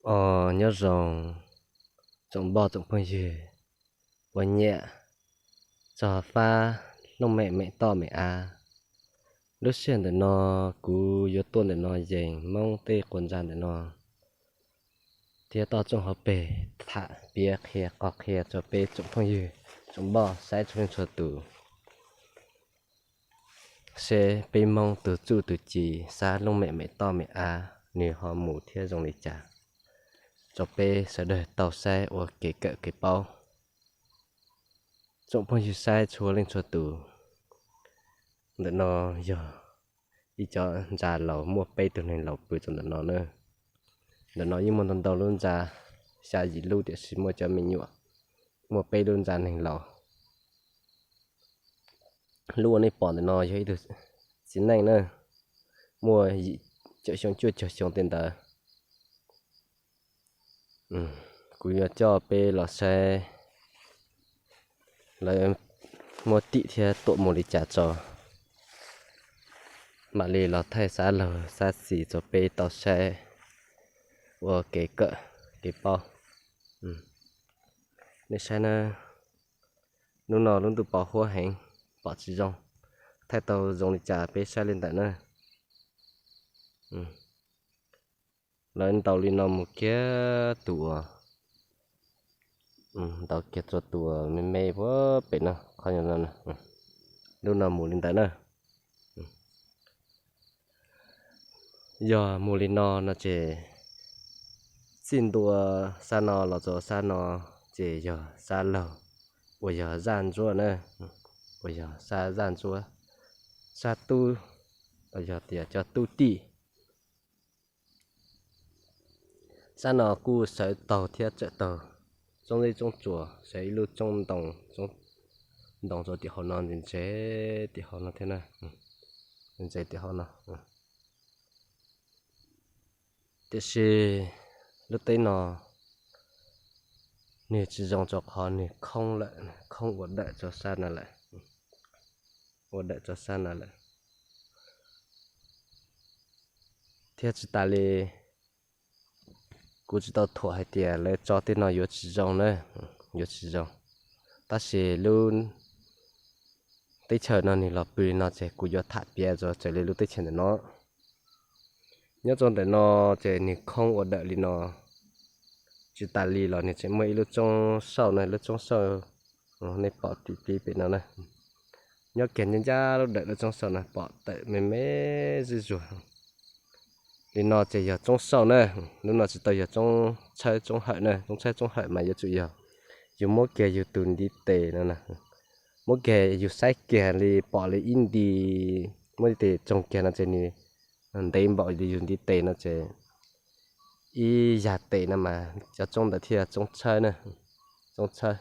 Os, nyob zoo tsoom npoj tsoom phooj ywg uas nyiam txog fab looj mem mem toj mem av. Lub sij hawm ntawm no kuv yuav tuaj ntawm no yees Hmoob tej quas ntsa ntawm no thiab toj tsooj hauv pes tham piav qhia qhov qhia rau peb tsoom phooj ywg tsoom npoj saib txhua leej txhua tus seb peb Hmoob tus txuj tus ci xab looj mem mem toj mem av nws ho mus thiab zoo li cas, rau peb sawv daws tau saib ua kev kawm kev paub. Tsoom phooj ywg saib txhua leej txhua tus, ntawm no yog ib cov ntsa laus muaj peb tug neeg laus pw rau ntawm no na. Ntawm no yeej muaj ntau ntau lub ntsa, xya yim lub tiam sis muaj cov me nyuam, muaj peb lub ntsa neeg laus. Lub uas nej pom ntawm no yog ib tug txiv neej na, muaj yim caum xyoo cuaj caug xyoo tej ntawd. Kuv yuav coj peb los saib lawv muab tim thiab tuam mus li cas tso, mam li los thaij xab laug xab xis rau peb tau saib ua kev kawm kev paub. Nej saib na, hnub no lub ntuj pos huab heev, pom tsis zoo, thaij tau zoo li cas peb saib li ntawm na. Lawv ntaus li no mus kiag tus uas, ntaus kiag rau tus uas me me puag pem no, qhov no, lub no mus li ntawd na. Yog mus li no no ces txij ntua sab no los rau sab no ces yog sab laug uas yog zaj ntsuab na, uas yog sab zaj ntsuab, sab tub, los yog tias cov tub tij. Sab no kuj sawv taug thiab tsawm taug tsoob zeb tsoob tsuas, sawv ib lub tsoob ntoo, tsoob ntoo rau tim hauv no ntse ntse tim hauv no thiab na, ntse tim hauv no. Tiam sis lub teb no nws tsis zoo rau qhov nws khoob lawm, khoob ua dawm rau sab no lawm, ua dawm rau sab no lawm. Thiab tsis tas li, kuv tsis tau thuam hais tias lawv tso tej no yuav tsis zoo na, yuav tsis zoo. Tab sis lub teb chaws no nws los pw li no ces kuv yuav tham piav rau raws li lub teb chaws ntawm no. Nyob rau ntawm no ces nws khoob ua dawm li no, tsis tas li los nws tseem muaj ib lub tsoob sauj na, lub tsoob sauj nej pom tim pib pem no na. Nyob kiag ncaj ncaj lub dawm lub tsoob sauj no pom tawm me me zuj zuag. Li no ces yog tsoob sauj na, lub no tsis tau yog tsoob tshawb tsoob hawm na, tsoob tshawb tsoob hawm mas yuav tsum yog yus muab kiag yus tus ntiv tes no, muab kiag yus saib kiag li pom li ib nti, muab tes tsoog kiag no ces nws ntev npaum li yus ntiv tes no ces ib yag tes no mas cov tsoob ntawd thiaj tsoob tshawb na, tsoob tshawb.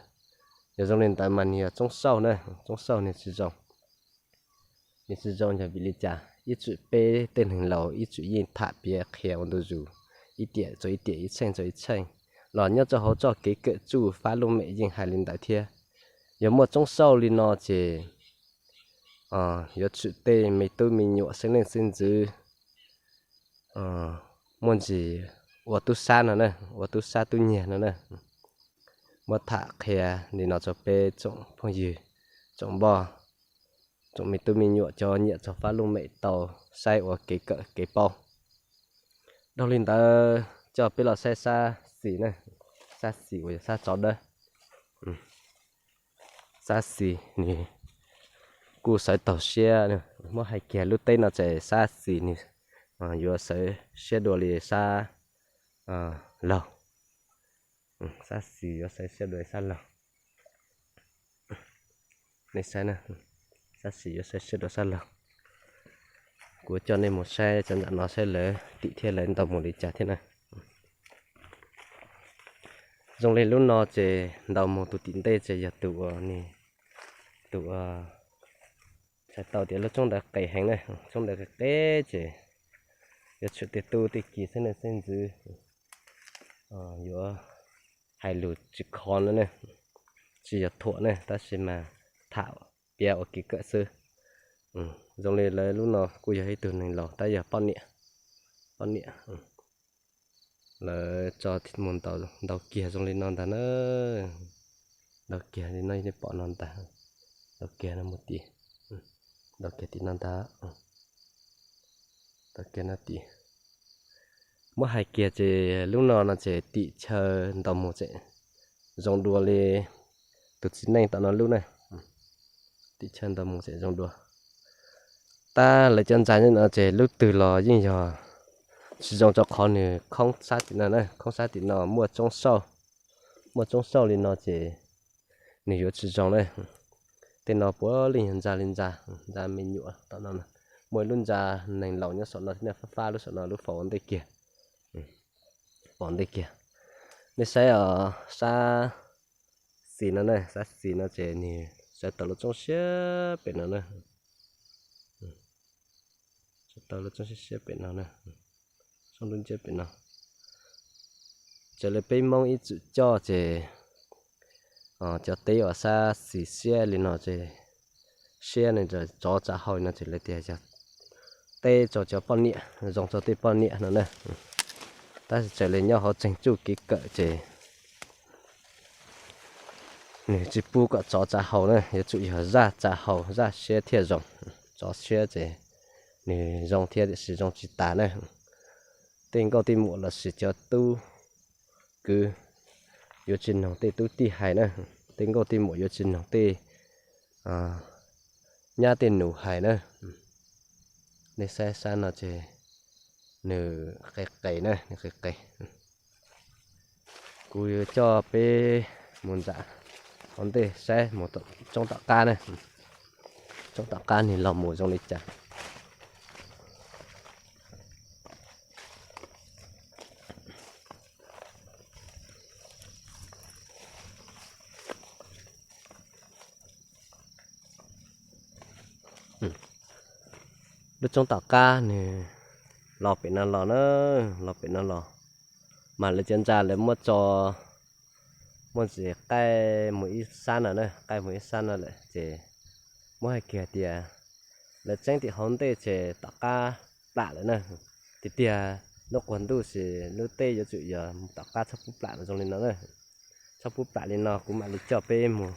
Yog zoo li ntawd mas nws yog tsoob sauj na, tsoob sauj nws tsis zoo. Nws tsis zoo yog vim li cas? Ib txwm peb tej neeg laus ib txwm yeej tham piav qhia ua ntu zus, ib tiam rau ib tiam, ib tsheej rau ib tsheej, los nyob rau hauv txoj kev kawm txuj fab lub mem yeej hais li ntawd thiab. Yog muaj tsoob sauj li no ces yuav tshwm tej me tub me nyuam xeeb leej xeeb ntxwv muaj ntsis ua tub sab no na, ua tub sab tub nyiag no na. Muab tham qhia li no rau peb tsoom phooj ywg, tsoom npoj, tsoom me tub me nyuam cov nyiam txog fab lub mem tau saib ua kev kawm kev paub. Dhau li ntawd coj peb los saib sab xis na, sab xis uas yog sab tsov dawb. Sab xis nws kuj sawv taug siab, muab hais kiag lub teb no ces sab xis nws yuav sawv siab dua li sab laug. Sab xis yuav sawv siab dua li sab laug. Nej saib na, sab xis yuav sawv siab dua sab laug. Kuv coj nej mus saib cov nram no saib lawv tim thiab lawv ntaus mus li cas thiab na. Zoo li lub no ces ntaus mus tus tim ntej ces yog tus uas, tus uas txhais tau tias lub tsoob ntawd qes heev na, tsoob ntawd qes qes ces yuav tsum tej tub tej ki xeeb leej xeeb ntxwv yuav hais lus tsis khov no ne, tsis yog thuam ne, tab sis mas tham piav ua kev kawm xwb. Zoo li lawv lub no kuj yog ib tug neeg laus tab yog poj niam, poj niam. Lawv tso mus ntaus kiag zoo li no ntag na. Ntaus kiag li no nej pom no ntag. Ntaus kiag no mus tim, ntaus kiag tim no ntag. Ntaus kiag no tim. Muab hais kiag ces lub no no ces tim chaw ntaus mus tseem zoo dua li tus txiv neej tom no lub na. Tim chaw ntaus mus tseem zoo dua. Tab lawv cov ntxa no ces lub twg los yeej yog tsis zoo rau qhov nws khoob sab tim no na, khoob sab tim no muaj tsoob sauj, muaj tsoob sauj li no ces nws yuav tsis zoo na. Tej no puav leej yog ntxa li ntxa, ntxa me nyuam tom no. Muaj ib lub ntxa neeg laus nyob saum no thiab, fab fab lub saum no, lub faus ua ntej kiag, faus ua ntej kiag. Nej saib os, sab xis no na, sab xis no ces nws sawv tau lub tsoob siab pem no na. Sawv tau lub tsoob siab siab pem no na, tsoob dub nciab pem no. Raws li peb Hmoob ib txwm coj ces cov teb uas sab xis siab li no ces siab ne, tsov tsa hau no ces lawv tias yog teb rau cov poj niam, zoo rau tej poj niam no na. Tab sis raws li nyob hauv tseem tsuj kev kawm ces nws tsis pub kom tsov tsa hau na, yuav tsum yog zaj tsa hau, zaj siab thiaj zoo. Tsov siab ces nws zoo thiab tiam sis zoo tsis tas na. Tej nkauj tej muam lossis cov tub kwv yuav tsis noog tej tub tij hais na, tej nkauj tej muam yuav tsis noog tej nyab tej nus hais na. Nej saib sab no ces nws qis qis na, nws qis qis. Kuv yuav coj peb mus nram hauv ntej saib mus tsoob tom qab na, tsoob tom qab nws los mus zoo li cas. Lub tsoob tom qab nws los pem no los na, los pem no los, mas lawv cov ntxa lawv muab tso, muab ntxiv qaij mus ib sab no na, qaij mus ib sab no lawm ces muab hais kiag tias lawv tseeb tim hauv ntej ces tom qab plam lawm na. Tiag tiag lub quas ntuj ces lub teb yuav tsum yog tom qab txhob pub plam zoo li no na. Txhob pub plam li no kuv mam li coj peb mus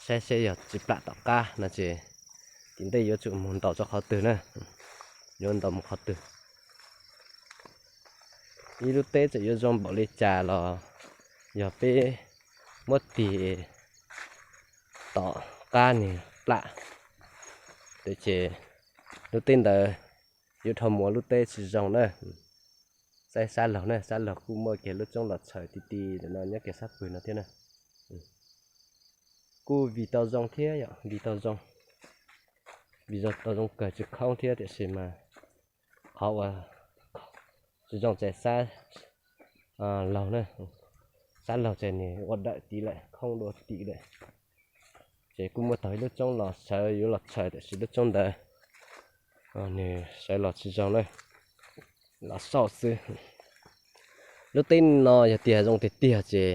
saib seb yog tsis plam tom qab no ces tim ntej yuav tsum mus ntaus rau qhov twg na, yuav ntaus mus qhov twg. Ib lub teb txawm yuav zoo npaum li cas los yog peb muab tig tom qab nws plam, ces lub teb ntawd yuav dhau mus ua lub teb tsis zoo na. Saib sab laug na, sab laug kuj muaj kiag lub tsoob los txhaws ti ti ntawm no nyob kiag sab pwg no thiab na. Kuj vij tau zoo thiab yom, vij tau zoo, vij tau zoo kawg tsis khoob thiab tiam sis mas qhov uas tsis zoo ces sab laug na, sab laug ces nws ua dawm tid lawm, khoob dua tid lawm. Ces kuj muaj tau ib lub tsoob los sawv yuav los txhaws tiam sis lub tsoob ntawd nws sawv los tsis zoo na, los xauj xwb. Lub teb no yog tias zoo tiag tiag ces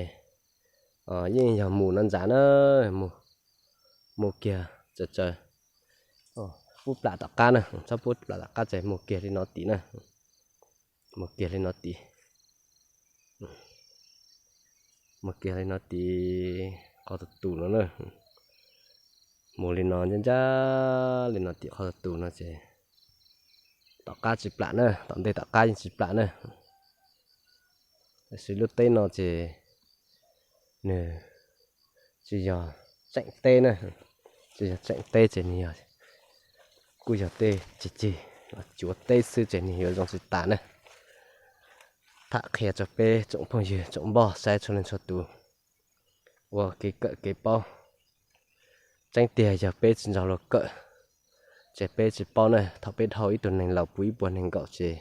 yeej yog mus no ntxav na, mus kiag txawv txawv, pub plam tom qab na, txhob pub plam tom qab ces mus kiag li no tim na, mus kiag li no tim, mus kiag li no tim qhov tus tus no na, mus li no ncaj ncaj li no tim qhov tus tus no ces tom qab tsis plam na, tom ntej tom qab yeej tsis plam na. Tiam sis lub teb no ces nws tsis yog tseem teb na, tsis yog tseem teb ces nws yog, kuj yog tej ceg ceg los cuav teb xwb ces nws yuav zoo tsis tas na. Tham qhia rau peb tsoom phooj ywg tsoom npoj saib txhua leej txhua tus ua kev kawm kev paub. Tseeb tiag yog peb tsis nrog luag kawm ces peb tsis paub na. Thaum peb dhau ib tug neeg laus puv ib puas nees nkaum ces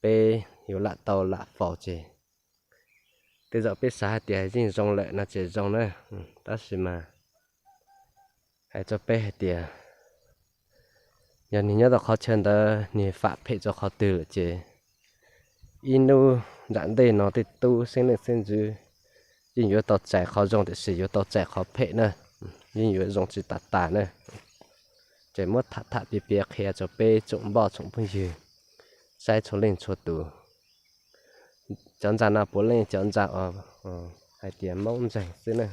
peb yuav lam tau lam faus ces tej zaum peb xav hais tias yeej zoo lawm no ces zoo na, tab sis mas hais rau peb hais tias yog nws nyob rau qhov chaw ntawd nws fam phem rau qhov twg lawm ces ib hnub nram ntej no tej tub xeeb leej xeeb ntxwv yeej yuav tau txais qhov zoo tiam sis yuav tau txais qhov phem na, yeej yuav zoo tsis tas tas na. Ces muab tham tham piav piav qhia rau peb tsoom npoj tsoom phooj ywg saib txhua leej txhua tus. Cov ntxa no puav leej cov ntxa uas hais tias Moob ntseeg xwb na.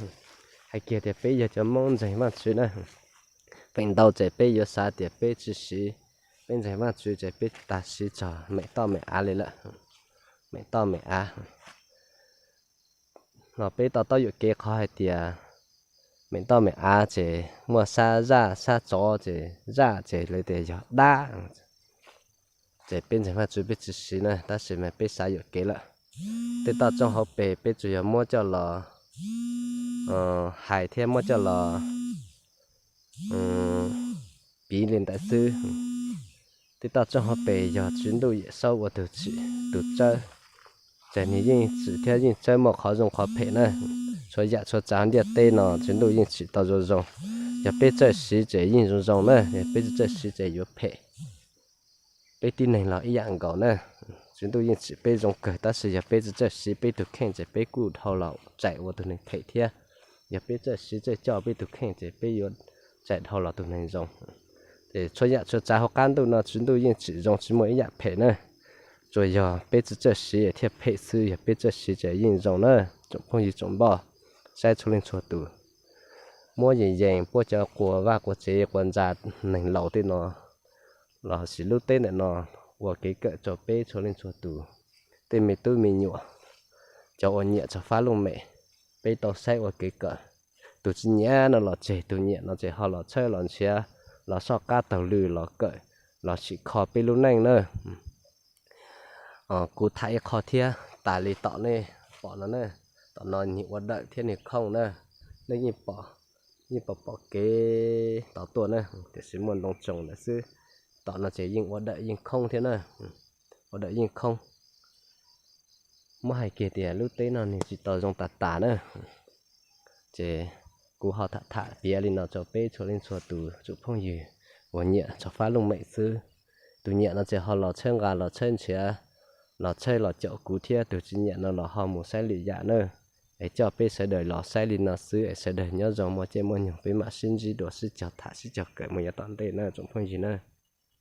Hais kiag tias peb yog cov Moob ntseeg Vajtswv na, feem ntau ces peb yuav xav tias peb tsis siv, peb ntseeg Vajtswv ces peb tsis tas siv txog meem toj meem av li lawm. Meem toj meem av los peb to taub yuam kev qhov hais tias meem toj meem av ces muaj sab zaj sab tsov ces zaj ces lawv tias yog dab, ces peb ntseeg Vajtswv peb tsis siv na, tab sis mas peb xav yuam kev lawm. Tej toj roob hauv pes peb tsuas yog muab coj los hais thiab muab coj los piv li ntawd xwb. Tej toj roob hauv pes yog Tswv Ntuj Yawm Saub ua tus tsim tus tsawb, ces nws yeej tsim thiab yeej tsawb muaj qhov zoo qhov phem na. Txhua yam txhua tsav ntiaj teb no Tswv Ntuj yeej tsim tau zoo zoo. Yog peb txawj siv ces yeej zoo zoo na, yog peb tsis txawj siv ces yuav phem. Peb tib neeg los ib yam nkaus na. Tswv Ntuj yeej tsim peb zoo kawg, tab sis yog peb tsis txawj siv peb tus kheej ces peb kuj dhau los txais ua tus neeg phem thiab. Yog peb txawj siv txawj coj peb tus kheej ces peb yuav txais dhau los tus neeg zoo. Ces txhua yam txhua tsav hauv qab ntuj no Tswv Ntuj yeej tsim zoo tsis muaj ib yam phem na. Tsuas yog peb tsis txawj siv thiaj phem xwb, yog peb txawj siv ces yeej zoo na. Tsoom phooj ywg tsoom npoj, saib txhua leej txhua tus, muab yees yees puab cov quas vaj quas tsev quas ntxa neeg laus tej no lossis lub teb ntawm no ua kev kawm rau peb txhua leej txhua tus, tej me tub me nyuam, cov uas nyiam txog fab looj mem, peb tau saib ua kev kawm. Tus tsis nyiam no los tseg, tus nyiam no ces ho los txhawb los nrhiav, los soj qab taug lw los kawm, los sim kho peb lub neej na. Kuv tham ib qho thiab tas li tom nej pom no na. Tom no nws ua dawm thiab nws khoob na. Nej yeej pom, yeej pom pom kev tod tuaj na, tiam sis muaj ntoo tsoos ntawd xwb. Tom no ces yeej ua dawm yeej khoob thiab na. Ua dawm yeej khoob. Muab hais kiag tias lub teb no nws tsis tau zoo tas tas na. Ces kuv ho tham tham piav li no rau peb txhua leej txhua tus tsoom phooj ywg uas nyiam txog fab looj mem xwb. Tus nyiam no ces ho los txhawb nqa los txhawb nrhiav, los txhawb los caum kuv thiab, tus tsis nyiam no los ho mus saib lwm yam na. Es coj peb sawv daws los saib li no xwb es sawv daws nyob zoo muaj caij muaj nyoog peb mam sib ntsib dua sib cog tham sib cog kawm mus yav tom ntej na tsoom phooj ywg na.